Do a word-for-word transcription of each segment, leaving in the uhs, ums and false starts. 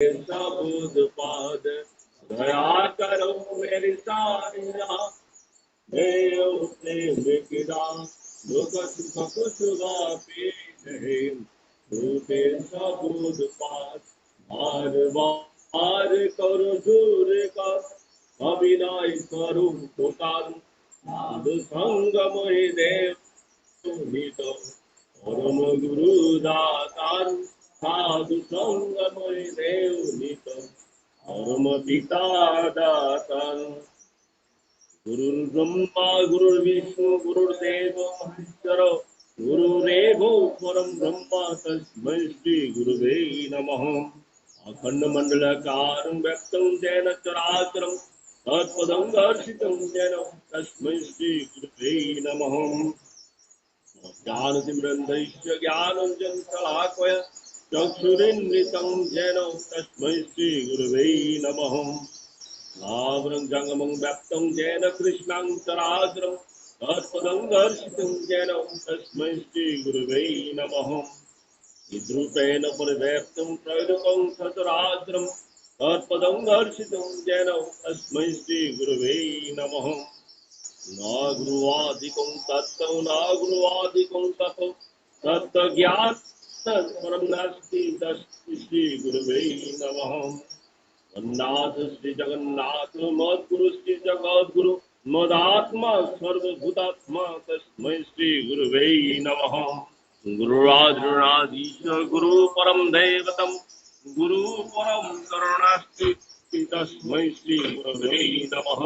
सबुद पाद। दया करो मेरे साईं, मैं अपने मिटदा दुख सुख कुछ बापी नहीं, टूटे सबुद पाद। बार बार करो दूर का अभिनय करो पुकार, साधु संग मोहि देव नित, परम गुरु दातार, साधु संग मोहि देव नित, परम पिता दातार। गुरुर्ब्रह्मा गुरुर्विष्णु गुरुर्देव महेश्वर, गुरुरेव परम ब्रह्म तस्मै श्री गुरुवे नमः। अखंड मंडलाकारं व्याप्तं येन चराचरं तत्पदं दर्शितं येन तस्मै श्री गुरुवे नमः। ज्ञानतिमिरान्धस्य ज्ञानाञ्जनशलाकया चक्षुरुन्मीलितं येन तस्मै श्री गुरुवे नमः। आवरणं जगमं व्याप्तं येन कृष्णं चराचरं तत्पदं दर्शितं येन तस्मै श्री गुरुवे नमः। चिद्रूपेण परिव्याप्तं त्रैलोक्यं सचराचरं तत्पदं दर्शितं येन तस्मै श्री गुरुवे नमः। न गुरुवादिकं तत्त्वं न गुरुवादिकं तपः, तत्त्वज्ञानं परं नास्ति तस्मै श्री गुरुवे नमः। मन्नाथ श्री जगन्नाथ मद्गुरु श्री जगद्गुरु मदात्मा सर्वभूतात्मा तस्मै श्री गुरुवे नमः। गुरुराज गुरुराधीश गुरु परम दैवतम गुरु परम करुणास्ति तस्मै श्री गुरुवे नमः।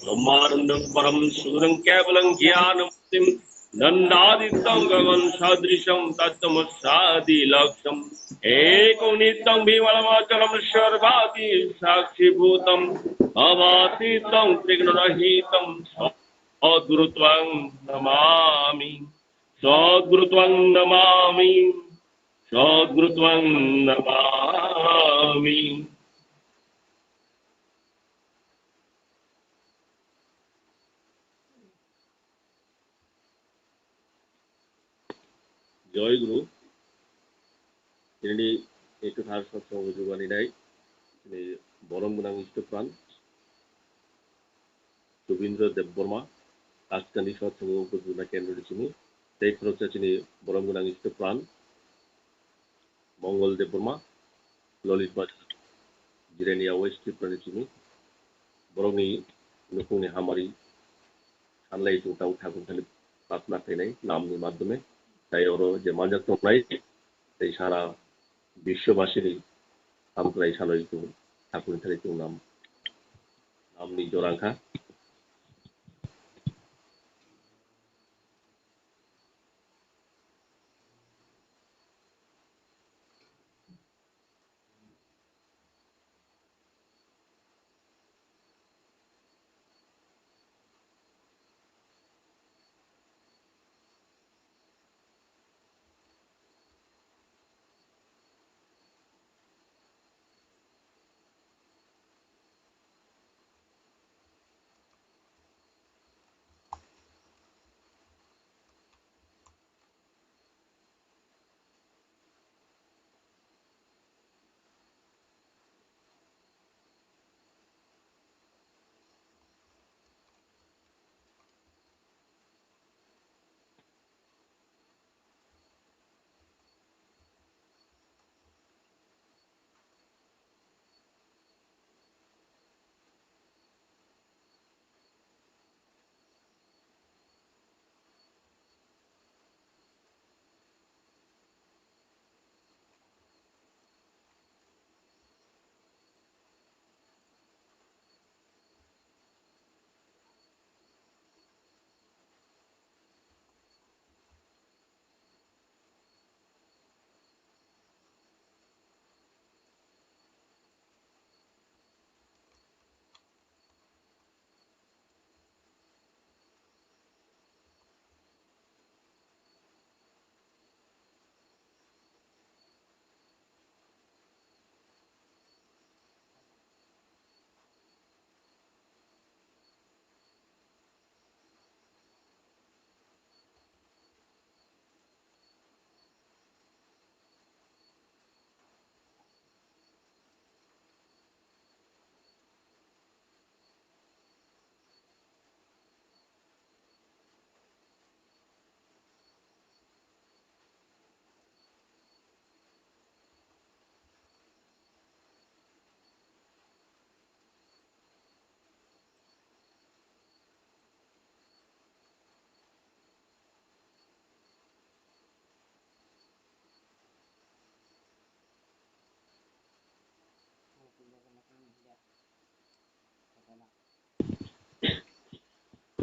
ब्रह्मानन्दं परम सुखदं केवलं ज्ञानमूर्तिं दण्डादितं गगन सदृशं तत्त्वमस्यादिलक्ष्यम्। एकं नित्यं विमलमचलं सर्वादि साक्षिभूतं अबाधितं त्रिगुणरहितं सद्गुरु त्वां नमामि। सद्गुरु त्वां नमामि। सद्गुरु त्वां Namami. Joy Guru, tini ekta thar satsang jugani nai, tini borom gwnang Istopran, Subindra Debbarma, Kaskani satsang jugna kendro di sini, tei khoroksa tini borom gwnang Istopran, Mongol Debbarma, Lolit Bajra, Jirania West Tripura ni simi. Borokni nukhungni hamari sanlai chwng tabuk Thakur thani prarthana khainai namni madhyome. Tai oro je manjak tongnai, tei sara biswobasini hamkrai sanwi chwng Thakurni thani chwng nam, namni jora wngkha.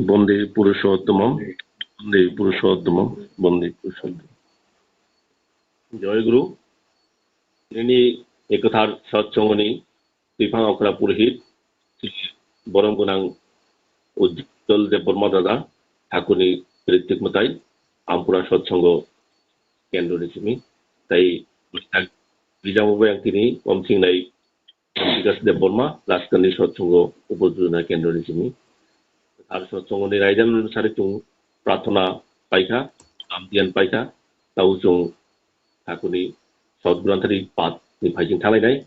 Bonde Purushottamam, Bonde Purushottamam, Bonde Purushottamam. Joy Guru, nini ekothar satsangoni Twipang Okra Purohit, borom gwnang Ujjwal Debbarma dada, Thakurni Ritik Mwtai, Ampura Sotsango Kendroni simi, tai rijamo bai ang tini omsingnai Bikas Debbarma, Rajkani Sotsango Upojona Kendroni simi. Ar Sotsangoni raidam sari chung prarthana paikha, amtian paikha, tau chung Thakurni Sot Granthari path ni phaijing thalainai.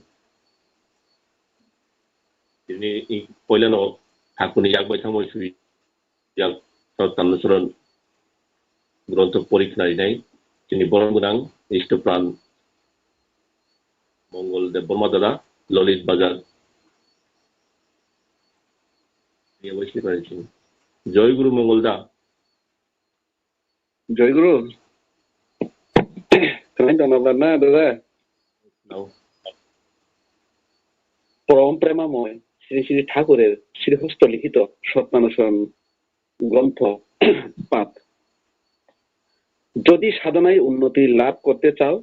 Tini i poilano Thakurni yak bai thangbai sui yak Sot Tanmasaran grontho pori khnarinai. Tini borom gwnang Istopran Mongol Debbarma dada, Lolit Bazar. Joy Guru Mongol da. Joy Guru. Kwlai tongna bla na dada? No. পরম প্রেমাময় শ্রী শ্রী ঠাকুরের শ্রীহস্ত লিখিত সত্যানুসরণ গ্রন্থ পাঠ। যদি সাধনায় উন্নতি লাভ করতে চাও,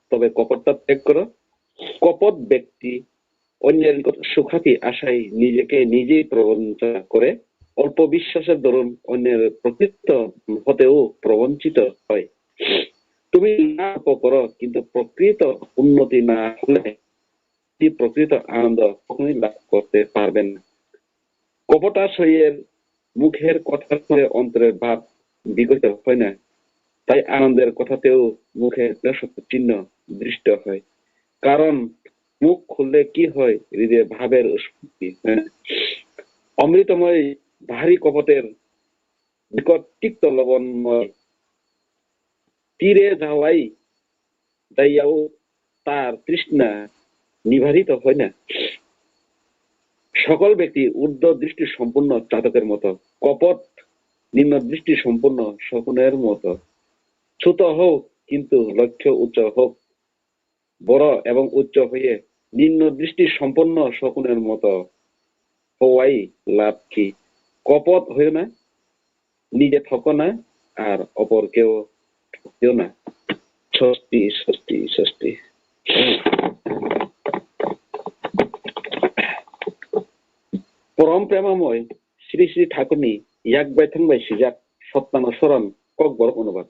তবে কপটতা ত্যাগ করো। কপট ব্যক্তি অন্যের নিকট সুখ্যাতি আশায় নিজেকে নিজেই প্রবঞ্চনা করে, অল্প বিশ্বাসের দরুন অন্যের প্রকৃত হতেও প্রবঞ্চিত হয়। তুমি লাভ করো, কিন্তু প্রকৃত উন্নতি না হলে প্রকৃত আনন্দ কখনোই লাভ করতে পারবে না। কপটাশয়ের মুখের কথা শুনে অন্তরের ভাব বিকশিত হয় না, তাই আনন্দের কথাতেও মুখে প্রশস্ত চিহ্ন দৃষ্ট হয়। কারণ মুখ খুললে কি হয়, হৃদয়ে ভাবের উৎপত্তি হয় না। অমৃতময় ভারী কপটের নিকট তিক্ত লবণময় তীরে যাওয়াই যাইয়াও তার তৃষ্ণা নিবারিত হয় না। সকল ব্যক্তি ঊর্ধ্ব দৃষ্টি সম্পন্ন চাতকের মতো, কপট নিম্ন দৃষ্টি সম্পন্ন শকুনের মতো। ছোট হোক, কিন্তু লক্ষ্য উচ্চ হোক। বড় এবং উচ্চ হয়ে নিম্ন দৃষ্টি সম্পন্ন শকুনের মতো হওয়াই লাভ কি? কপট হইও না, নিজে ঠকো না, আর অপরকেও ঠকিও না। স্বস্তি, স্বস্তি, স্বস্তি। পরম প্রেমাময় শ্রী শ্রী ঠাকুরনি yak bai thang bai swijak Sottanaswaran kokborok onubad.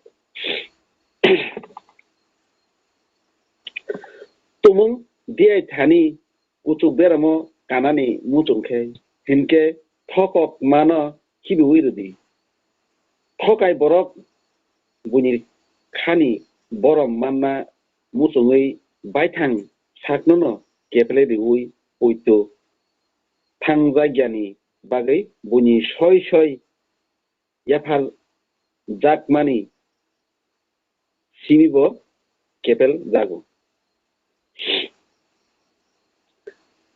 Tumung diai thani kuchuk beramo kanani muchung khe, hinkhe thokok mano khibiwi rwdi. Thokai borok buini khani borom manna muchungwi baithang saknono keple riwi poito thangjakyani bagwi buini soi soi yaphar jakmani simi bo kepel jago.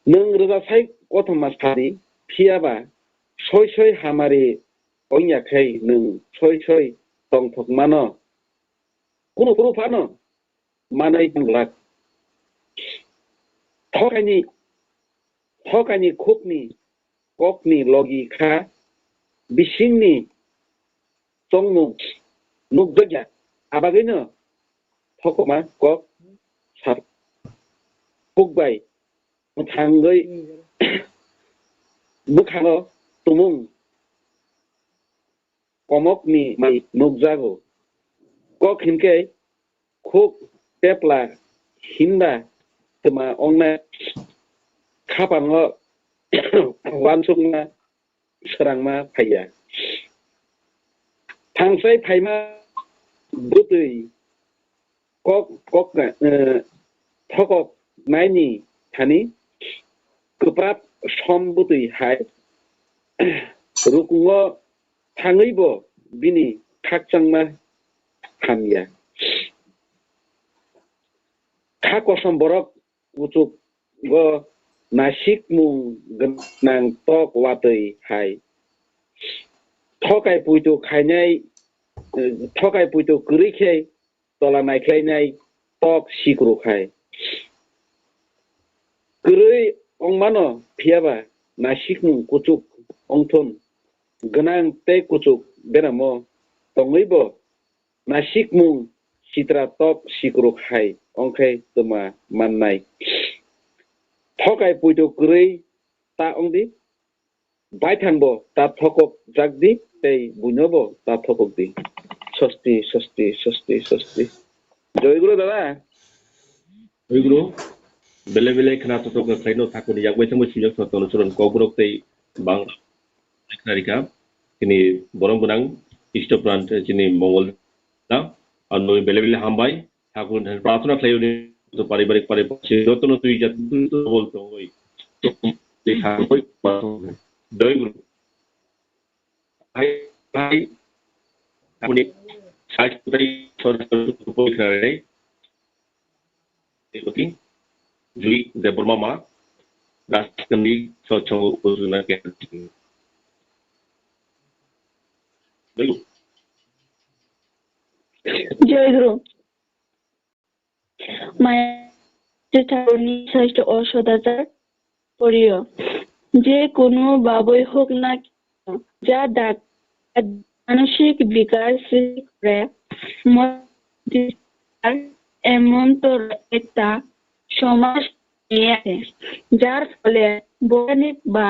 Nwng rwjasai kothoma sadi, phiyaba soi soi hamari wngya khai nwng soi soi tongthok mano. Kunu kunu phano manai tong glak. Thokaini, thokaini khukni kokni logi kha bisingni chongmung nukjakya. Abagwino thokma kok sar khukbai mwthangwi bwkhango tumung komokni mai nukjago. Kok hinkhe khuk tepla hinba twma ongna khapango wansukma swrangma phaiya. Thangsai phaima bwtwi kok, kok, eh, thokok naini thani kwprap som bwtwi hai rukungo thangwi bo bini khakchangma hamya. Kha kosom borok kuchugo nasikmung gwnang tok watwi hai. Thokai puitu khainai, eh, thokai puitu kwrwi khe tola naikhlainai tok sikru khai. Kwrwi wngmano, phiyaba naisikmung kuchuk wngthun, gwnang tei kuchuk beramo tongwibo naisikmung sitra tok sikruk hai wngkhe twma mannai. Thokai puitu kwrwi ta wngdi, baithangbo ta thokok jakdi tei buinobo ta thokok di. Sosti, sosti, sosti, sosti. Joy Guru dada. Joy Guru, bele bele khna totok khaino thakuni yak bai thangbo sijak sa tono suron kokrok tei bang khnarika. Chini borom gwnang Isto Pran chini Mongol da. Ano bele bele hambai. Thakur ni prarthana khlaio ni to paribarik pariparsik jotono twi jat bol tongoi. Tei thakur bai joy Guru. Hai, hai. Apni sai kutai sor kutai khnarei. Ekoti. Jui Debbarma ma. Raskandi sochong ujuna ke. Joy Guru. Joy Guru. Maya Thakurni saisto o sodachar poriyo. Je kunu baboi hok na kino, ja dak manosik bikas srishti kore, mon, emon toro ekta somaj niye, jar phole boigyani ba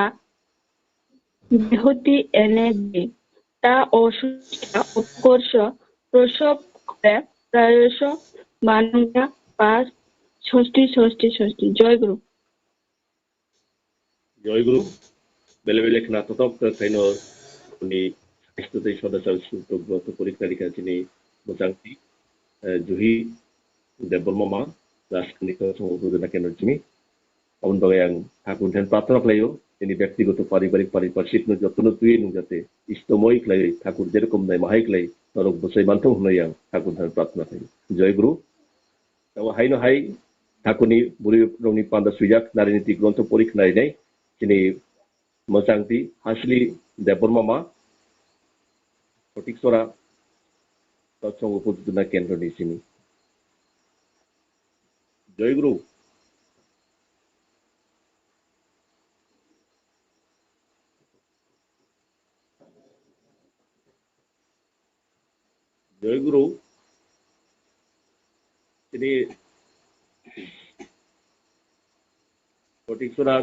bihoti ene de, ta osusta utkorsh prosab kore, prayosho banungya pas sosti sosti sosti. Joy Guru. Joy Guru, bele bele khna totok khaino ni saisto tei sodachar sutok to porikha rikha chini bwchangti, eh, Juhi Debbarma ma, Raskandi Sochong Ujuna Kendro chini. Aboni bagwi ang Thakur ni prarthana khlaio, nini byaktigoto paribarik pariparshik no jotono twiwi nung jate istomoi khlaiwi Thakur jerokom nai mahai khlai norok bwsai manthung hwnwi ang Thakur ni prarthana khlaio. Joy Guru. Tamo haino hai Thakurni bwrwi rokni panda swijak Nariniti grontho porikha narinai chini mwchangti Hasli Debbarma ma Kotiksora Sochong Ujuna Kendro ni simi. Joy Guru. Joy Guru. Chini Kotiksora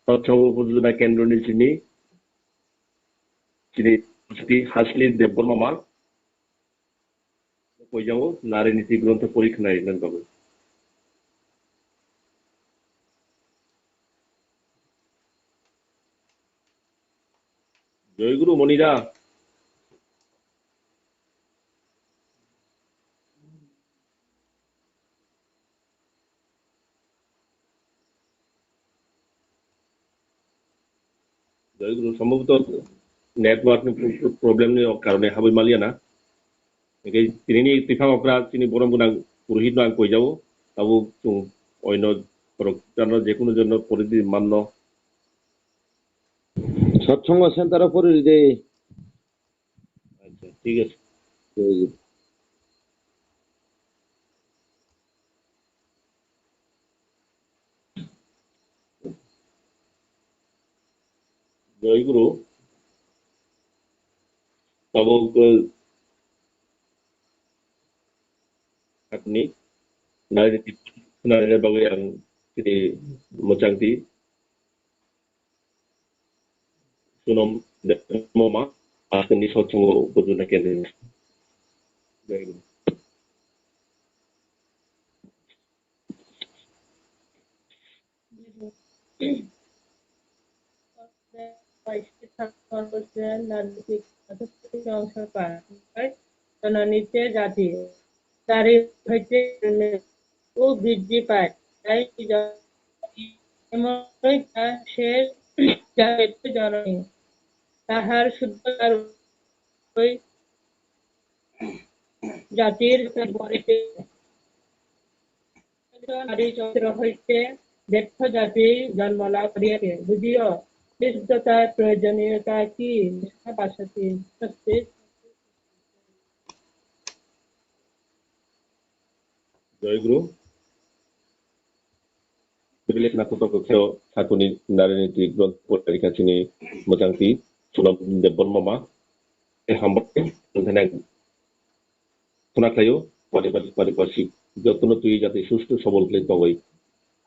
Sochong Ujuna Kendro ni simi. Chini Hasli Debbarma ma. Poijango Nariniti grontho porikha nai nang babu. Joy Guru Monida. Joy Guru, sombhoboto network ni pro-, problem ni karone habwi maliya na. Hingke tini ni twiphang okra chini borom gwnang purohit no ang poijao. Tabuk chwng oino borok jano jekunu jano poridi manno. Satsongo center o poridi. Acha, thik ase. Joy Guru. Joy Guru. Tabuk, eh, hakni nai nai bagwi ang tini mwchangti. Sunom de moma asni sochungo bujuna kene. Janani te jati. Tari hoite o bridge pai. Tai emon ta se jagete janani. Tahar suddho ar oi jatir borete nari chotro hoite detho jati jonmo labh koriya ke. Bujiyo, বিশুদ্ধতার প্রয়োজনীয়তা কি? Basati, সত্যি। Joy Guru. Bebele khna kotor khe o Thakuni Narini twi grontho porikha chini mwchangtwi Sonam Debbarma ma. Tei hambai, nokthai nai khna khlaio, pari pari pari pasi jotono twi jate sustu sobol khlai tongwi,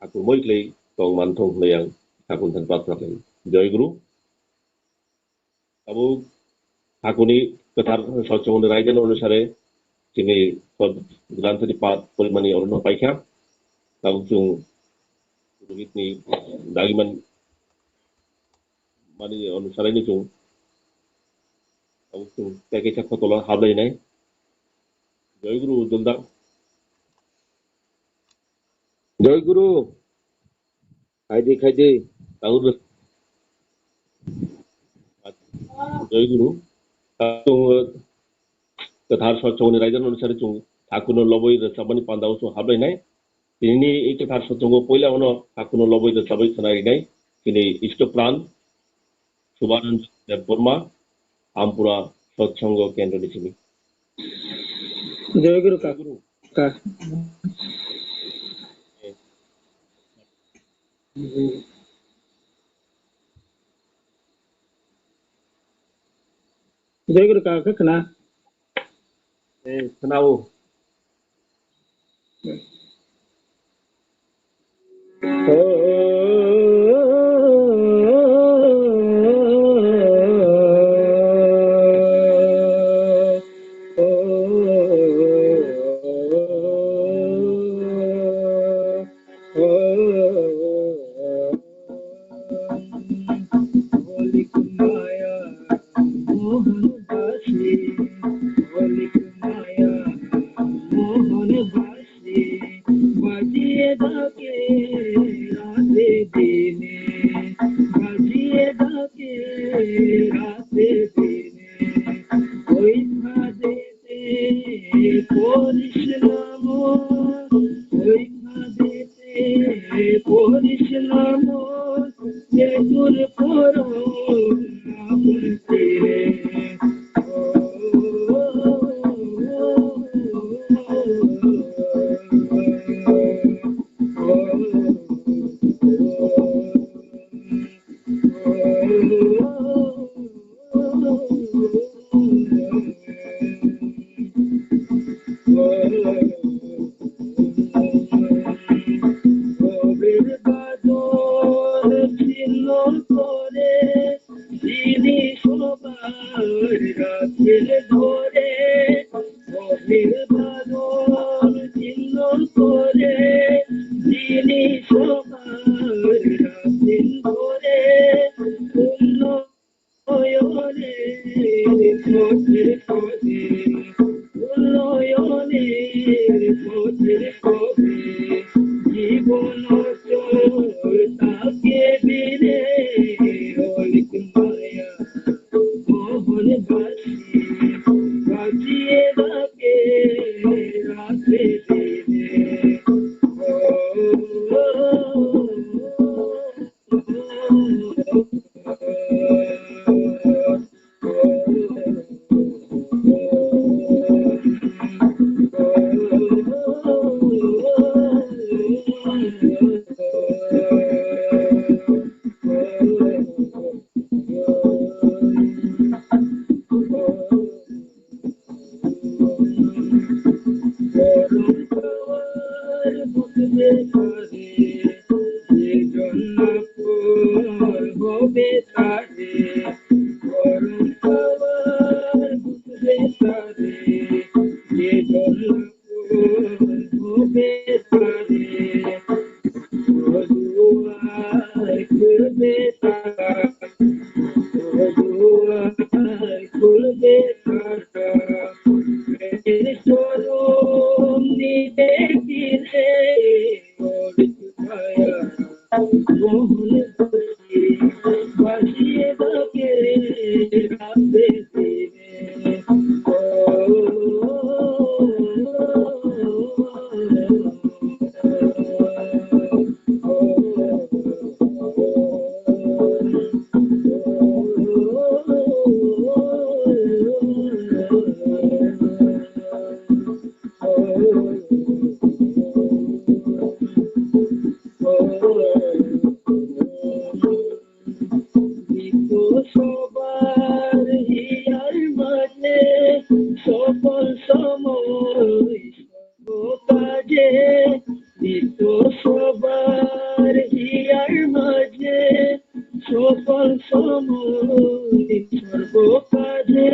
thakur moi khlai tong manthong hwnwi ang Thakurni thani prarthana khlaio. Joy Guru. Tabuk Thakurni kwthar sochongni raidani onusare chini granthani path porimani orono paikha. Tabuk chwng purohitni dagimani mani onusare chwng tabuk chwng tei kaisa khotolo hablainai. Joy Guru Joldar. Joy Guru. Khaidi, khaidi. Tabuk Joy Guru. Tabuk chwng kwthar sochongni raidani onusare chwng Thakurno lobwi rwchapmani pandao chwng hablainai. Tinini i kwthar sochongo puila ono Thakurno lobwi rwchapwi khwna rinai chini Isto Pran Subharanjan Debbarma, Ampura Sotsongo Kendroni simi. Joy Guru ka. Ka. Joy Guru ka, ka khna. Eh, khna o. মৌলিক সর্বকাজে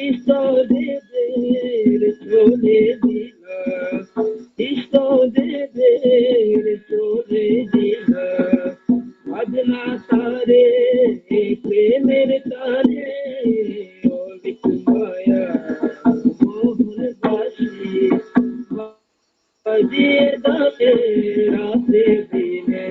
ইষ্ট দেবের চলে দিলা, ইষ্ট দেবের চলে দিলা। আজ না তারে প্রেমের টানে অলিক মায়া মোহন বাসি বাজিয়ে দাঁতে রাতে দিনে।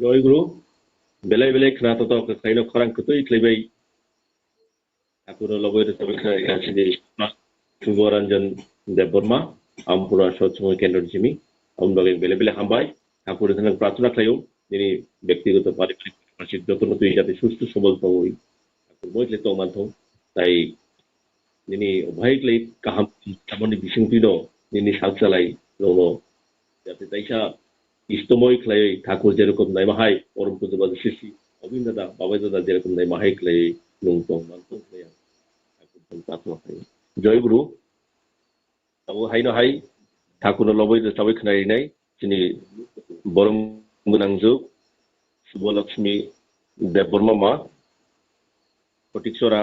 Joy Guru, belai belai khna to to khaino khorang kwtwi khlaibai. Thakurno lobwi rwchapwi khna chini Subharanjan Debbarma, Ampura Sotsongo Kendro ni simi, aboni bagwi belai belai hambai. Thakurno thangwi prarthana khlaio, nini bektigoto paribarik jotono twi jate sustu sobol tongwi, thakur moi khlai tong manthong, tai nini obahaik lai kaham chamani bisingtwi no nini sak chalai rokno jate taisa istomoi khlaiwi thakur jerokom naima hai porom puja baja sisi obin dada babai dada jerokom naima hai khlaiwi nung tong man tong khlaiya thakur tong tatma khlaiwi. Joy Guru. Abo haino hai thakurno lobwi rwchapwi khwnai rinai chini borom gwnangjuk Subhalakshmi Debbarma ma Kotiksora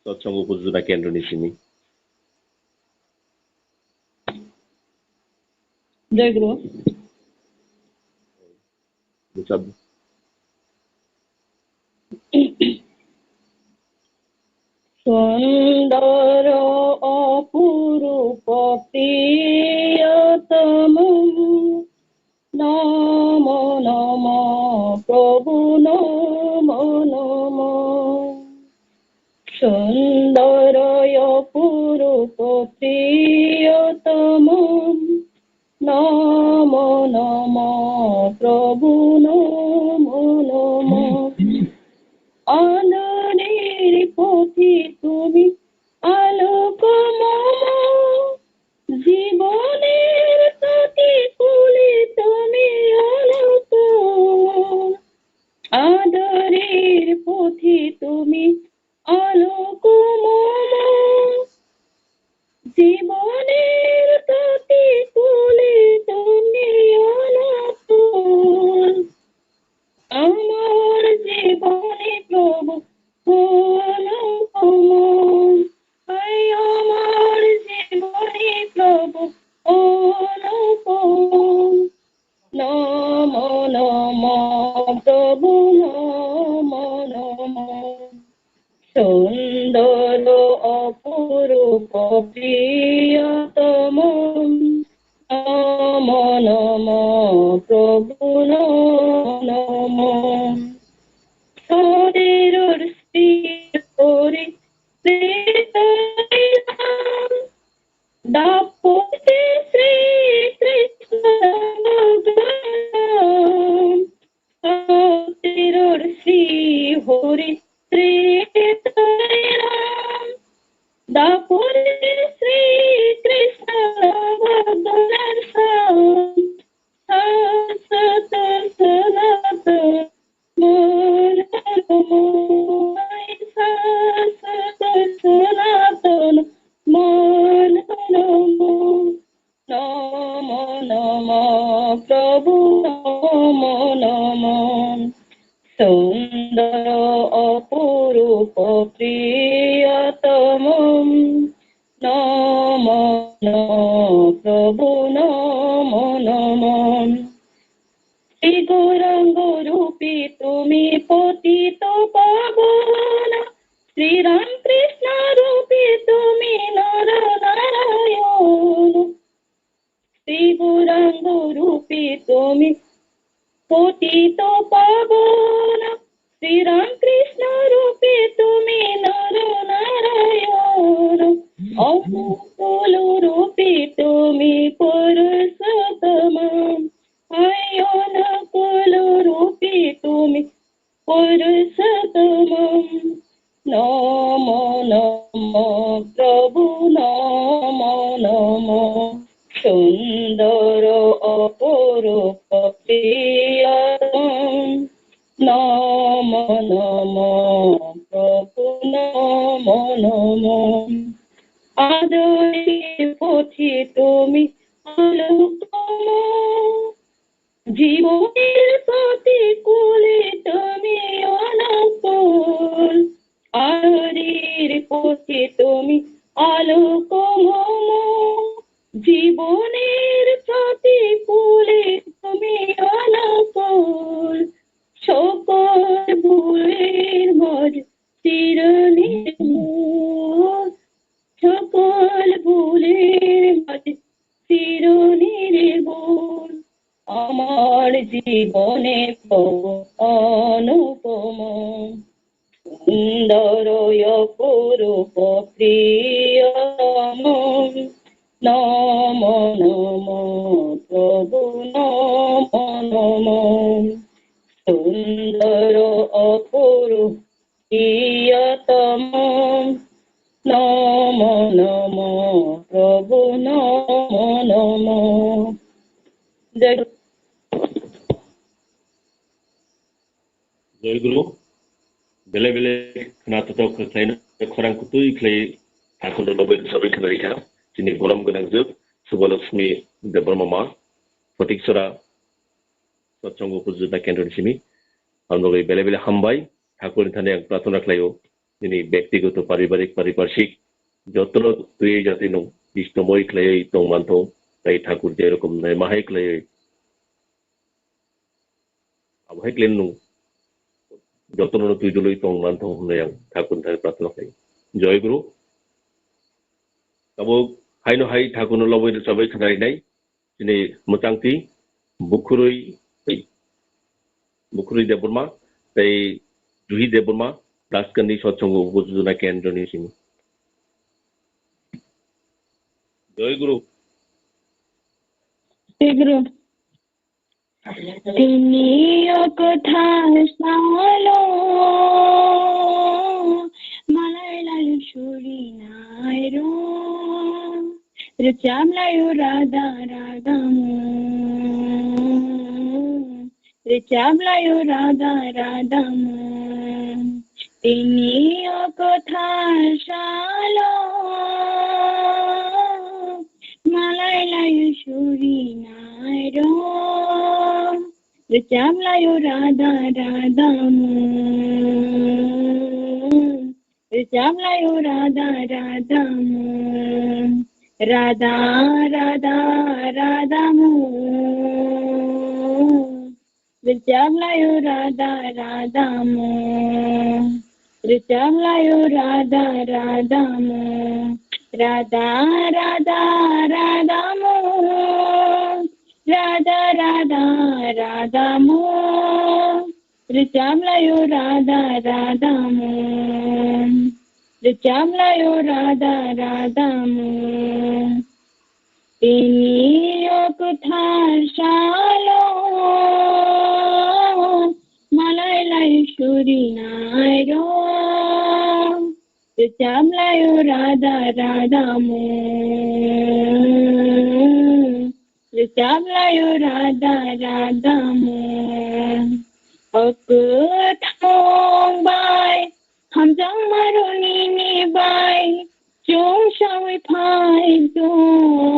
Sotsongo Pujuna Kendro ni simi. Joy Guru. Buchab. সুন্দর অপরূপ প্রিয়তম নমো নমো প্রভু নমো নমো। সুন্দর অপরূপ প্রিয়তম নমো নমো প্রভু নমো নমো। আধারের পথে তুমি আলোক মম, জীবনের প্রতিকূলে তুমি আলোক। আধারের পথে তুমি আলোক মম, জীবনের প্রতিকূলে তুমি আলোক। আমার জীবনে প্রভু অনুপম, হায় আমার জীবনে প্রভু অনুপম। নমো নমো প্রভু নমো নমো। সুন্দর অপরূপ প্রিয়তম নমো নমো প্রভু নমো নমো। শরীরর শ্রী হরি শ্রী হরি নাম, দাপটে শ্রী কৃষ্ণ রাম। শরীরর শ্রী হরি শ্রী হরি নাম, দাপটে শ্রী কৃষ্ণ রাম দয়াল শ্যাম। শাশ্বত সনাতন মন নমো, শাশ্বত সনাতন মন নমো, নমো নমো প্রভু নমো নমো। সুন্দর অপরূপ প্রিয়তম নমো নমো প্রভু নমো নমো। শ্রী গৌরাঙ্গ রূপী তুমি পতিত পাবন, শ্রীরামকৃষ্ণ শ্রীরাম কৃষ্ণ রূপী তুমি নর নারায়ণ, অনুকূল রূপী তুমি পুরুষোত্তম, হায় অনুকূল রূপী তুমি পুরুষোত্তম। নমো নমো প্রভু নমো নমো, সুন্দর অপরূপ প্রিয়তম। নমো নমো প্রভু নমো নমো। আদরের পথে তুমি আলোকময়, জীবনের প্রতিকূলে তুমি অনুকূল। আদরের পথে তুমি আলোকময়, জীবনের প্রতিকূলে তুমি অনুকূল। সকল ভুলের মাঝে চির নির্মল, সকল ভুলের মাঝে চির নির্মল। আমার জীবনে প্রভু অনুপম, সুন্দর অপরূপ প্রিয়তম। নমো নমো প্রভু নমো নমো, সুন্দর অপরূপ প্রিয়তম। নমো নমো প্রভু নমো নমো। জয় গুরু। জয় গুরু। Bele bele khna totok khlaina khorang kutui khlai thakhor lobai sabai khna rikha. Chini bolom gwnang jwk Subalakshmi Debbarma ma, Photiksora Satsang Upajjona Kendro ni simi. Ang logai bele bele hambai. Thakur ni thani ang prarthana khlaio. Nini bektigoto, paribarik, pariparshik jotono twi jati nung bistomoi khlaiwi tong mantho. Tai Thakur je rokom nai mahai khlaiwi abo hai khlai nung jotono twi dului tong mantho hwnwi ang Thakur ni thani prarthana khlaio. Joy Guru. Tabuk haino hai Thakurno lobwi rwchabwi khwnarinai. Chini mwchangtwi Bukhurui, Bukhurui Debbarma tei Juhi Debbarma, Daskanni Satsang Upajjona Kendroni simi. Joy Guru. Joy Guru. Tini o kwthar salo, malai laio surinai rok, rwchap laio Radha Radha mung, rwchap laio Radha Radha mung. Tini o kwthar salo, malai laio surinai rok, rwchap laio Radha Radha mung, rwchap laio Radha Radha mung, Radha Radha Radha mung. Rwchap laio Radha Radha mung, rwchap laio Radha Radha mung, Radha Radha Radha mung, Radha Radha Radha mung, rwchap laio Radha Radha mung, rwchap laio Radha Radha mung. Tini o kwthar salo, malai laio surinai rok, rwchap laio Radha Radha mung, rwchap laio Radha Radha mung. O kwthar mung bai, hamjakma rok nini bai, chwng saui phai tongo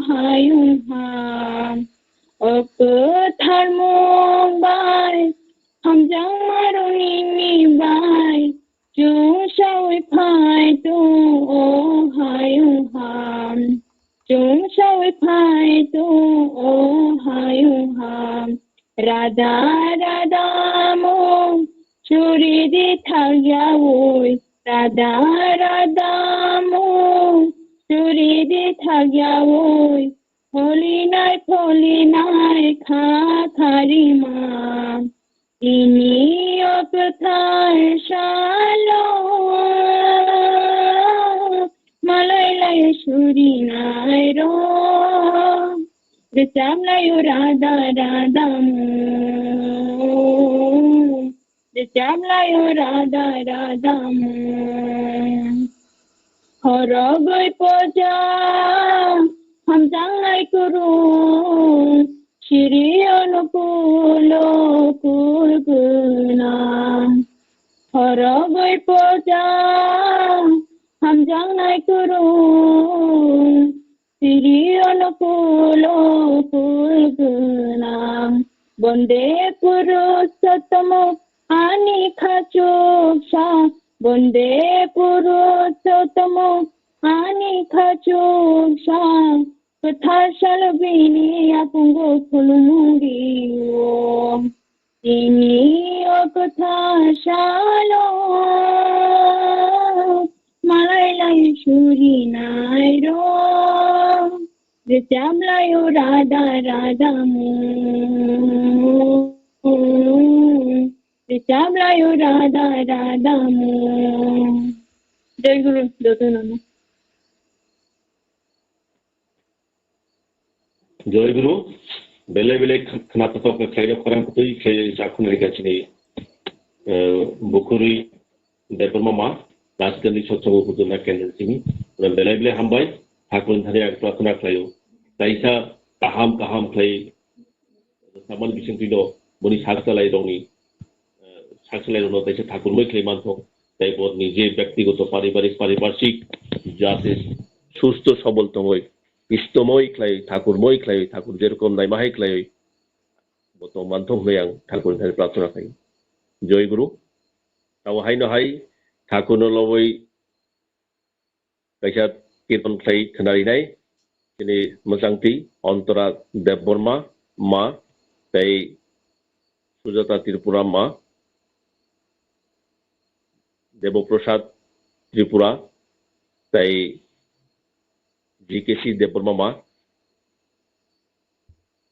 hayung ha. O kwthar mung bai, hamjakma rok nini bai, chwng saui phai tongo hayung ha. Chwng saui phai tongo hayung ha. Radha Radha mung suri di thak yaui, Radha Radha mung suri di thak yaui, holinai holinai kha kharima. Tini o kwthar salo malai lai surinai rok, rwchap lai o Radha Radha mung, rwchap lai o Radha Radha mung. Horogwi poja hamjaknai kwrwng, siri o nukulo kul gwnang. Horogwi poja hamjaknai kwrwng, siri o nukulo kul gwnang. Bonde Purushottamo ani khachuksa, Bonde Purushottamo ani khachuksa, kwthar salo bini apungo khulumung rio. Tini o kwthar salo malai lai surinai rok, rwchap lai o Radha Radha mung, rwchap lai o Radha Radha mung. Jai Guru, joto nono. Joy Guru, belai belai khna toktok khlairok khorang kutui khlai chakhun rika chini, eh, Bukhuri Debbarma ma, Raskandi Sotsongo Hujuna Kendra chini, belai belai hambai, Thakur thani ang prarthana khlaio. Taisa kaham kaham khlai, samani bisingtwi no, boni sak salai rokni, eh, sak salai rokno taisa thakur moi khlai manthok, tai bo ni je byaktigoto paribarik, paribashik, jate susto sobol tongoi, pistomoi khlai, thakur moi khlai, thakur jerokom naima hai khlai, bo tong manthok hwnwi ang thakur thani prarthana khlai. Joy Guru, tabo haino hai thakurno loboi kaisa kirtan khlai khnarinai, chini mwchangtwi Antara Debbarma ma, tei Sujata Tripura ma, Deboprasad Tripura, tei G K C Debbarma ma,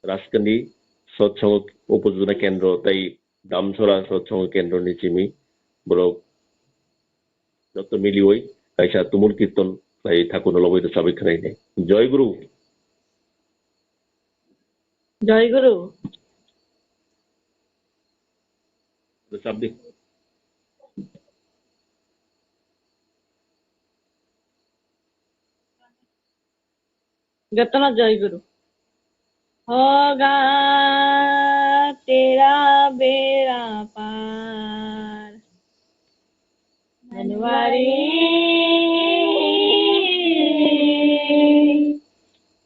Raskandi Sotsongo Upojona Kendro tei Damsora Sotsongo Kendro ni chimi borok joto miliwi kaisa tumul kirtan khlai thakurno lobwi rwchabwi khwnainai. Joy Guru. Joy Guru. Rwchabdi. Jotono Joy Guru. Hoga tera bera par. Manwari.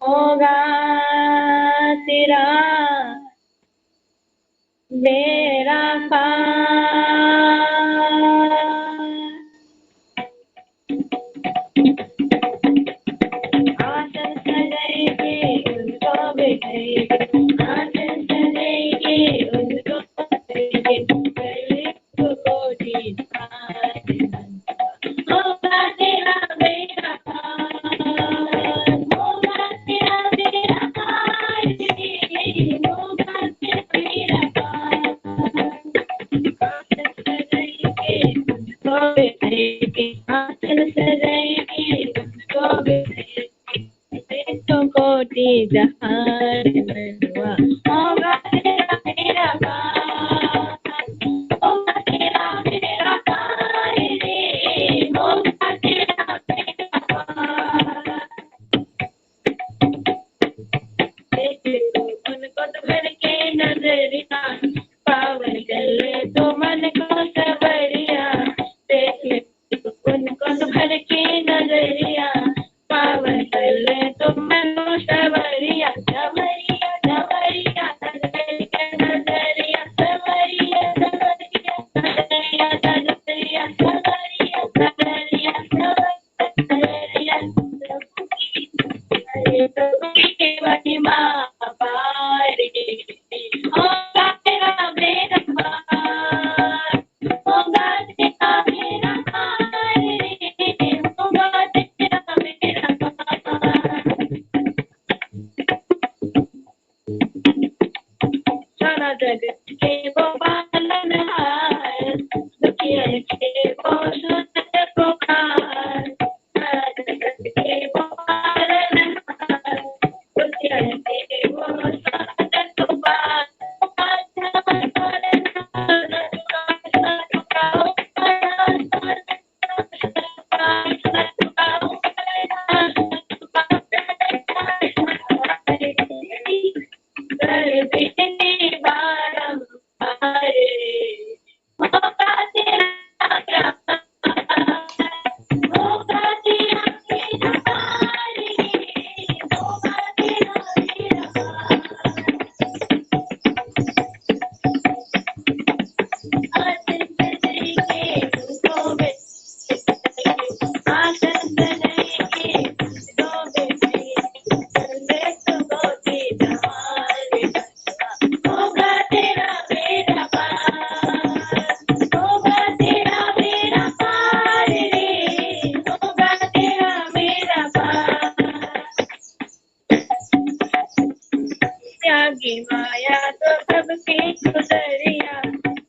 Hoga tera bera par. आसन सजाएंगे उनको बिठाएंगे, आसन सजाएंगे उनको बिठाएंगे, पहले को कोटि नमन। होगा तेरा बेड़ा पार, होगा तेरा बेड़ा पार, होगा तेरा बेड़ा पार। आसन सजाएंगे उनको बिठाएंगे, आसन सजाएंगे उनको बिठाएंगे। एक तो कोटि जहान में हुआ, होगा तेरा बेड़ा पार, होगा तेरा बेड़ा पार रे, होगा तेरा बेड़ा पार। देखे तो उनको तो भर के नजरिया, पावन कर ले तो मन को सवरिया। देखे तो उनको तो भर के नजरिया, पावन कर ले तो मन को सवरिया। त्यागी माया तो सबकी गुजरिया,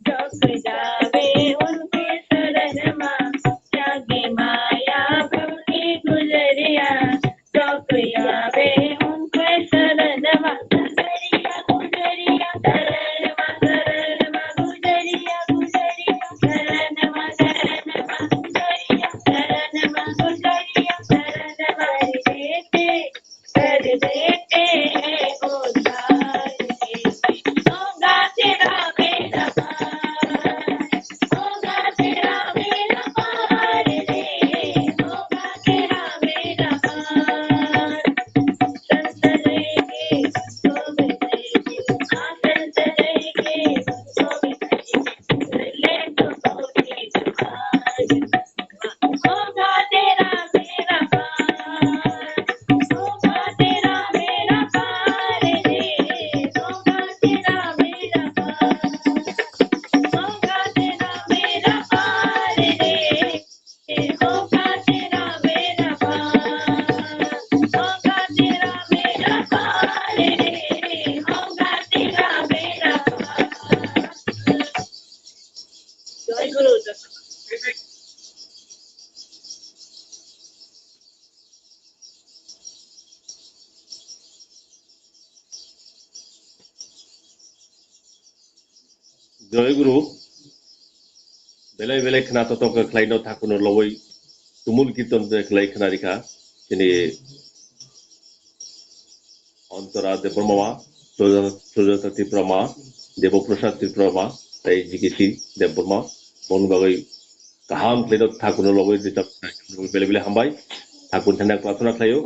जो कोई जावे उनके शरण मा। त्यागी माया सबकी गुजरिया, जो कोई आवे उनके शरण मा। गुजरिया, गुजरिया, शरण मा, शरण मा, गुजरिया, गुजरिया, शरण मा, शरण मा, गुजरिया, शरण मा, गुजरिया, शरण मा। कर देते हैं उद्धार। होगा तेरा बेड़ा पार, होगा तेरा बेड़ा पार रे, होगा तेरा बेड़ा पार। संत रहेंगे, संत रहेंगे, हाँ, संत रहेंगे, संत रहेंगे। Joy Guru, belai belai khna totok khe khlai no thakuno loboi tumul kirtan de khlai khna rikha, chini Antara Debbarma, Sujata, Sujata Tripura ma, Debo Prasad Tripura ma, tei G K C Debbarma, boni bagwi kaham khlaino thakuno lobwi rijak belai belai hambai. Thakur thani prarthana khlaio,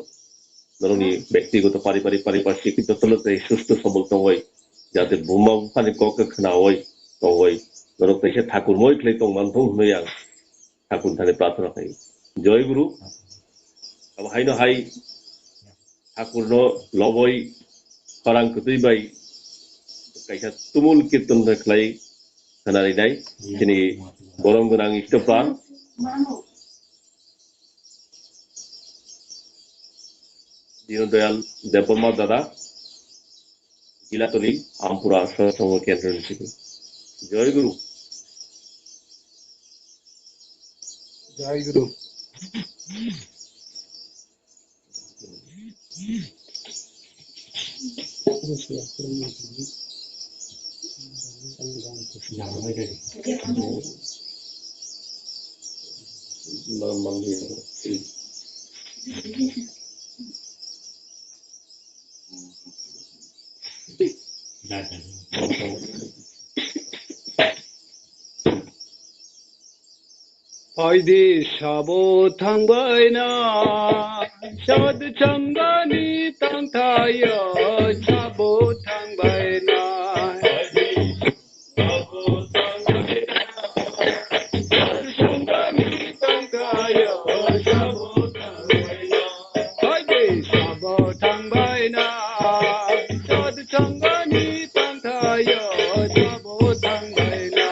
norokni byaktigoto paribarik paribashik jotono tei susto sobol tongwi, jate buma buphani kok khe khnawi tongwi, norok teisa thakur moi khlai tongmanthung hwnwi ang thakur thani prarthana khlaio. Joy Guru. Abo haino hai Thakurno loboi khorang kwtwi bai kaisa tumul kirtan khlai khwnarinai chini borom gwnang Istopra Dinodoyal Debbarma dada, Gilatoli, Ampura, Satsang Kendro ni simi. Joy Guru. Joy Guru. Phaidi sabo thangbaina, sadu changani tangthaya sabo thangbaina. Phaidi sabo thangbaina, sadu changani tangthaya sabo thangbaina.